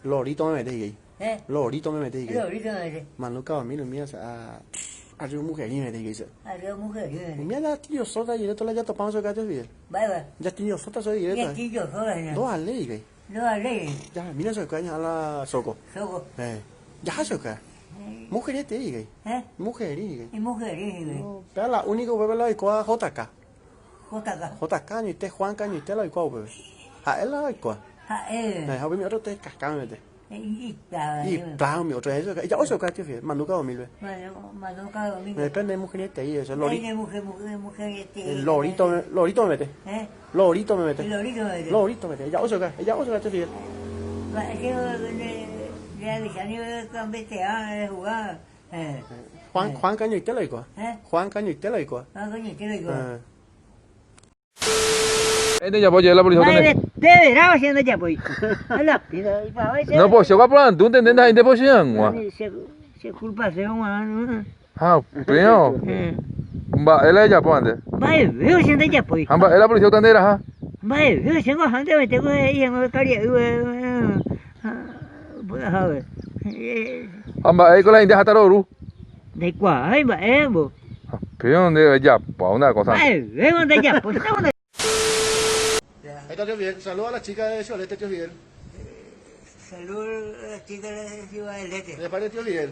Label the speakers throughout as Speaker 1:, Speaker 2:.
Speaker 1: Lorito me mete hikuái. Lorito me mete hikuái. Manuka 2000 umi arriba mujerí me mete hikuái. Umi la tillosota directo la jatopáma soy Katia Fidel. Ya tillosota soy directo. Ndovalei hikuái. Jahamína soy ña la Soko. Jaha soy Mujerete hikuái. Mujerí hikuái. Péva la único upépe la oikóva JK. JK añoite, Juanca añoite la oikuaa upépe. Ha'e la oikuaa. Ha umi otro te casca mete. Ipla umi otro eso. Ella oso ka tío fiel. Manuka 2000. Depende de mujer ahí eso. Lorito. Lorito, lorito me mete. Lorito me mete. Lorito me mete. Ella oso ka, ella oso ka tío fiel. Juan, Juan Cañoite la oikuaa. Juan Cañoite la oikuaa.
Speaker 2: Juan Cañoite la oikuaa.
Speaker 3: No, po, che guaporandu nde ndaha'éi nde pochy hag̃ua. Ha upérõ, mba'e la ejapóva nde? Ha mba'e la policía uta nde raha? Ha mba'éiko la india hata roru?
Speaker 2: Ndaikuaái mba'émbo.
Speaker 3: Ha péva nde ejapo una cosa.
Speaker 2: Mba'evéngo ndajapo.
Speaker 1: Ahí está tío Fidel. Saluda a la chica de Ciudad del Este, tío Fidel.
Speaker 2: Saluda a la chica de Ciudad del Este.
Speaker 1: De parte de tío Fidel.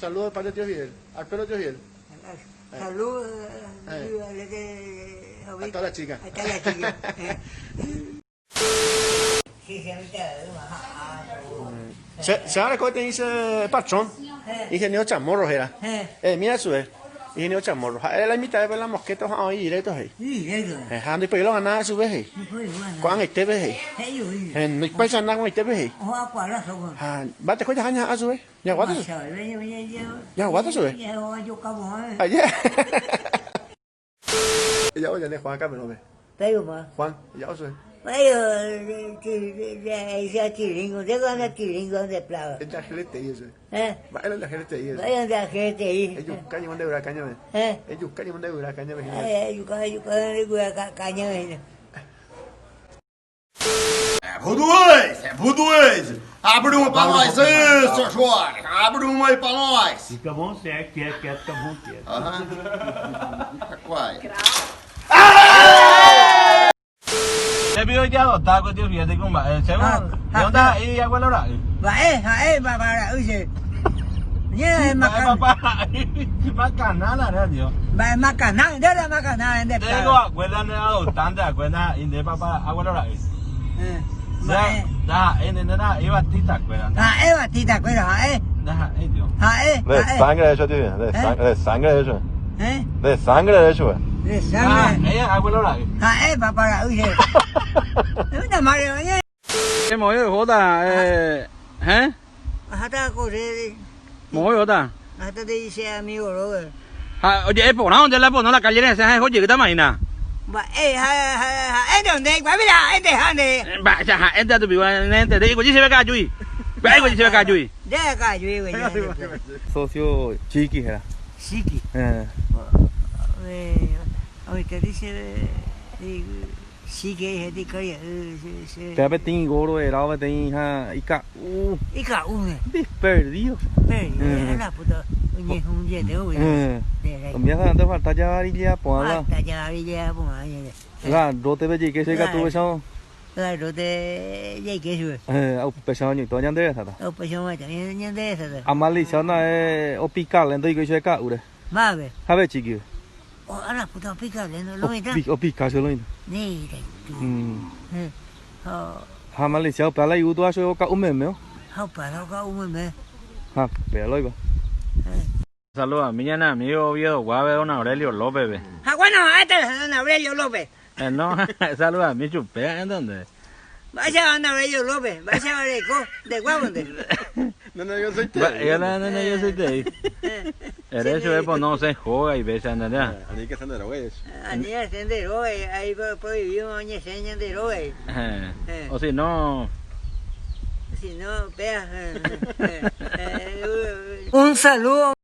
Speaker 1: Saludos de parte de tío Fidel. Al pelo tío Fidel.
Speaker 2: Saludos a Ciudad del Este.
Speaker 1: A toda la chica.
Speaker 2: A toda la chica.
Speaker 1: Che areko peteĩ che patrón, ingeniero Chamorro héra. Mira chupe, ingeniero Chamorro. Ha'e la imitave la mosqueta oha'ã oĩ directo he'i. Ha ndoipoi la ogana chupe he'i. Ko'ag̃aitépe he'i. Ndoikuái chana ko'ag̃aitépe he'i. Ha mba'etekue jaha ñaha'ã chupe. Jaguáta chupe. Jaguáta chupe. Eja'o ñande Juan Camerón-pe. Juan, eja'o chupe. Ejaheretei chupe. Mba'éra ejaheretei chupe. Ejuka ñemondo yvyra káñame. Ejuka ñemondo yvyra káñame hína.
Speaker 4: É voodoo, é voodoo. Abre uma pra nós aí, seu Jorge. Abre uma aí pra nós.
Speaker 5: Fica bom certo, quieto, quieto, fica bom quieto.
Speaker 4: Aham. Qual é?
Speaker 6: Che pio ojeadopta ko tio Fidel ko mba'e che ko ndaha'éi abuelo ra'y.
Speaker 2: Mba'e ha'e papá ra'y che. Ñe
Speaker 6: Mba'e papá ra'y makana la re tio.
Speaker 2: Mba'e makana nde la makana nde.
Speaker 6: Nde ko abuela ne adopta nde akue ndaha'éi nde papá abuelo ra'y.
Speaker 2: Mba'e.
Speaker 6: Ndaha'éi nde ndaha'éi batista kuéra.
Speaker 2: Ha'e batista kuéra ha'e.
Speaker 6: Ndaha'éi tio.
Speaker 2: Ha'e.
Speaker 7: De sangre de hecho tio, de sangre, de sangre de hecho.
Speaker 2: ¿Eh?
Speaker 7: De sangre de hecho.
Speaker 2: De sangre.
Speaker 6: Ndaha'éi abuelo ra'y.
Speaker 2: Ha'e papá ra'y che. Una madre oñe.
Speaker 6: Moõ ohóta eh, eh?
Speaker 2: Aháta akorre.
Speaker 6: Moõ ohóta.
Speaker 2: Aháta de che amigo Robert.
Speaker 6: Ha oje'e porã onde la pono la calle resẽ ha eho jeýtama hína.
Speaker 2: Mba'e ha ha'énte onde ikuaámi la ha'énte ha nde.
Speaker 6: Mba'e ha ha'énte atupigua nente nde iguejy chéve ka'ajúi. Mba'e iguejy chéve ka'ajúi.
Speaker 2: Nde ka'ajúi iguejy chéve.
Speaker 3: Socio Chiki héra.
Speaker 2: Chiki.
Speaker 3: Eh.
Speaker 2: Oĩtéti chéve Chiki he'i karia'y che.
Speaker 3: Péva peteĩ góro eráo peteĩ ha ika'u.
Speaker 2: Ika'úne.
Speaker 3: Disperdido.
Speaker 2: Perdido, a la puta oñehundiete uvei.
Speaker 3: Umi asante falta javarillea porã.
Speaker 2: Falta javarillea porã ñande.
Speaker 3: Garrote-pe jaike che katu upéicharõ.
Speaker 2: Garrote jaike chupe.
Speaker 3: Upéicharõ oñoitõ ñande resáta.
Speaker 2: Upéicharõ oñoitõ ñande resáta.
Speaker 3: Amalisia nda'e opika lénto oiko ichupe ka'úre.
Speaker 2: Mávape?
Speaker 3: Jave chikive.
Speaker 2: Oh, a la puta opika lénto lo mitã.
Speaker 3: Opika chupe lo mitã.
Speaker 2: Neiraitu.
Speaker 3: Ha amalisia upéva la igusto chupe oka'u meme.
Speaker 2: Ha upéva la oka'u meme.
Speaker 3: Ha péva la oiva.
Speaker 6: Saludami ñane amigo Oviedo-guápe, don Aurelio López-pe.
Speaker 2: Ha bueno, ha'éta don Aurelio López.
Speaker 6: No, saludami chupe, entonces.
Speaker 2: Mba'éichapa don Aurelio López, mba'éichapa reko, nde guápo nde.
Speaker 6: Mba'éicha la nenerviosoitei. Ere chupe pono osẽ hóga ivécha nde rã.
Speaker 7: Ani asẽ nde rógai.
Speaker 2: Ani asẽ nde rógai, ahí prohibíma oñesẽ ñande rógai.
Speaker 6: O si no.
Speaker 2: Si no, péa. Un saludo.